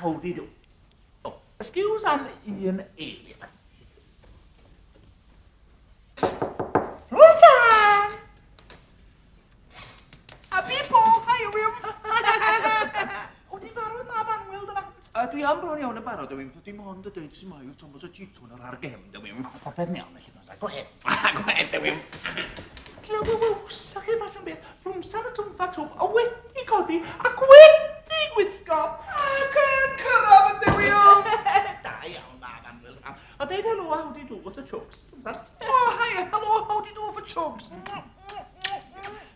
how do you do. Oh, excuse am un eiliad. Rosanne! A bi bo, hi William! O, ti'n barod mab Anwyl, dyma? A dwi am bron iawn yn barod, William. Dim ond y dweud sy'n mai yw Thomas y Titwn yr ar gefn, William. Popeth yn iawn, felly, Rosanne. Go ahead. Go ahead, William. Glywsa chi ffasiwn beth, Plwmsan y twmffa twb, a wedi codi ac wedi gwisgo. Ac yn cyrraedd yn William! Da iawn, mab Anwyl. A deud helo a howdy do wrth y chooks, Plwmsan. Oh, hi, hello, howdy do for chooks.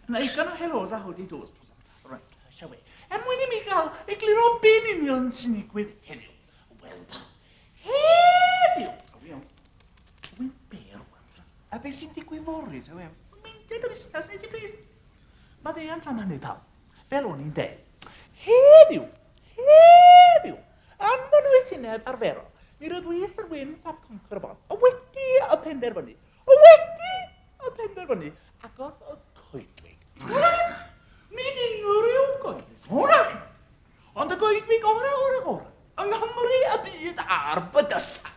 Na ugain o helos a howdy do's, Plwmsan. Right, shall we? Er mwyn i mi gael egluro be'n union sy'n digwydd heddiw. Wel, heddiw! Iawn. Dwi'n be rwan, Plwmsan? A beth sy'n digwydd fory, te, William? Meindio dy fusnes neu di plîs. Maddeuant am hynny, pawb. Fel o'n i'n deud. Heddiw, heddiw, yn fy nwythineb arferol, mi rydw i Sir Wyn Fab Conqueror a wedi y penderfynu, wedi y penderfynu, agor y coedwig. Hwna! Nid unrhyw goedwig. Hwna! Ond y goedwig orau o'r orau yng Nghymru, y byd a'r bydysawd.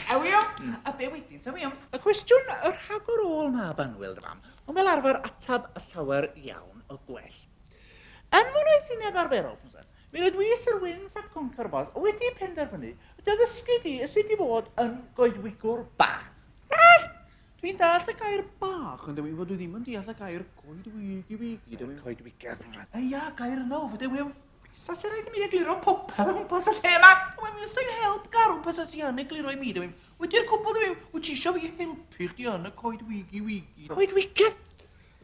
A William, a be wedyn, te, William? Y cwestiwn y rhagor ôl mab annwyl dy fam, ond fel arfer atab y llawer iawn y gwell. Yn fy noethineb arferol, Susan, mi rydw i Sir Wyn Fab Conqueror wedi penderfynu dy ddysgu di sut i fod yn goedwigwr bach. Dall! Dwi'n dall y gair bach, ond dwi fod dwi ddim yn deall y gair coedwig-i-wigi. Coedwigaeth, Susan. E ia, gair yna, o, fydde, William. Sa sy'n rhaid i mi egluro popeth o gwmpas y lle yma? Wel, mi fysa'n help garw peth ti yn egluro i mi, dwi. Wedi'r cwbl, dwi, wyt ti eisiau fi helpu chdi yn y coedwigi-wigi? Coedwigaeth?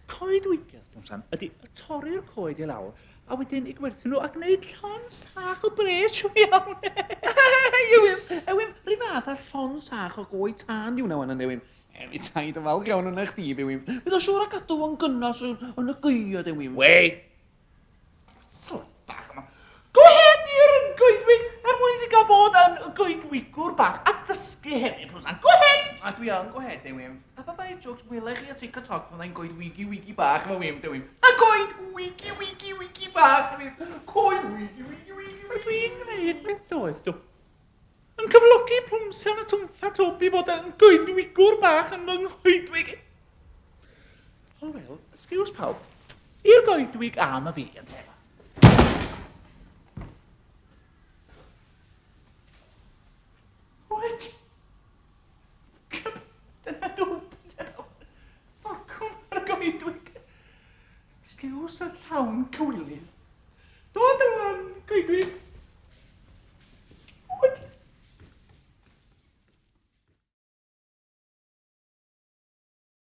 Coedwigaeth, Twmsan, ydy torri'r coed i lawr a wedyn i gwerthu nhw a gwneud llond sach o bres siw iawn. Ewym, ewym, rhyw fath a llond sach o goed tân yw wan yn ewym. Mi taid yn falch iawn yna chdi, ewym. Bydd o siŵr o gadw o'n gynnas yn y gaead, ewym. Wei! Slice bach yma. Go ahead i'r goedwig er mwyn i ti gael bod yn goedwigwr bach a dysgu hefyd, Plwsan. Go ahead! A dwi yn go ahead, ewym. A pa bai jokes wela chi o TikTok fyddai'n goed wigi wigi bach efo wim, dewim. A goed wigi wigi wigi bach, dewim. Coed wigi wigi wigi wigi. Dwi'n gwneud beth doeth, dw. Yn cyflogi Plwmsian y Twmffa Twb i fod yn goedwigwr bach yn fy nghoedwig. O wel, excuse pawb. I'r goedwig am y fi, ynte. What? Dyna dwp, ynte. Ffocwn ar y goedwig. Excuse y llawn cywilydd. Dod rwan, goedwig.